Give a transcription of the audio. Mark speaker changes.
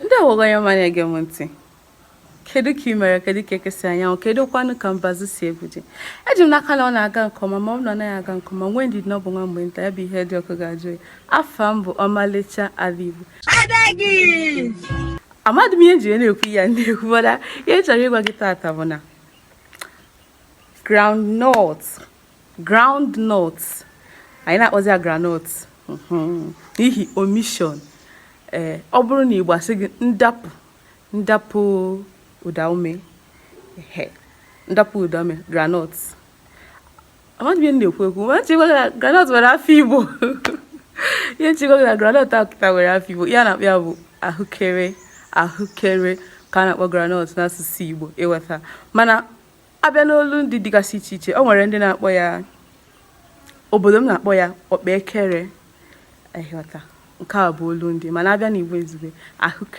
Speaker 1: Ndewo onye ọma na-ege m ntị. Kedu ka ị mere? Kedu ka eke si anyanwụ? Kedu kwanụ ka mbazụ si ebuje? Eji m n'aka na ọ na-aga nke ọma. Ma ọ bụ na ọ naghị aga nke ọma, nwee ndidi na ọ bụ nwa mgbe nta. Ya bụ ihe dị ọkụ ga-ajụ oyi. Afa m bụ Ọmalịcha Ada Igbo. Amadị m ihe m ji na-ekwu ya na-ekwu, mana ihe m chọrọ ịgwa gị tata bụ na groundnut, groundnut, anyị na-akpọzi ya groundnut n'ihi omission. Ee, ọ bụrụ na Igbo asị gị ndapụ, ndapụ ụdaume, ehe, ndapụ ụdaume, groundnut. Amadị m ihe m na-ekwu ekwu, ma nchekwa na groundnut nwere afa Igbo. Ihe nchekwa na groundnut ahụ kịta nwere afa Igbo. Ihe a na-akpọ ya bụ ahụkere. Ahụkere ka a na-akpọ groundnut n'asụsụ Igbo, ịghọta? Mana abịa n'olu ndị dịgasị iche iche, o nwere ndị na-akpọ ya, obodo m na-akpọ ya ọkpaekere, ịghọta? Nke a bụ olu ndị, mana abịa n'Igbo izugbe, ahụekere.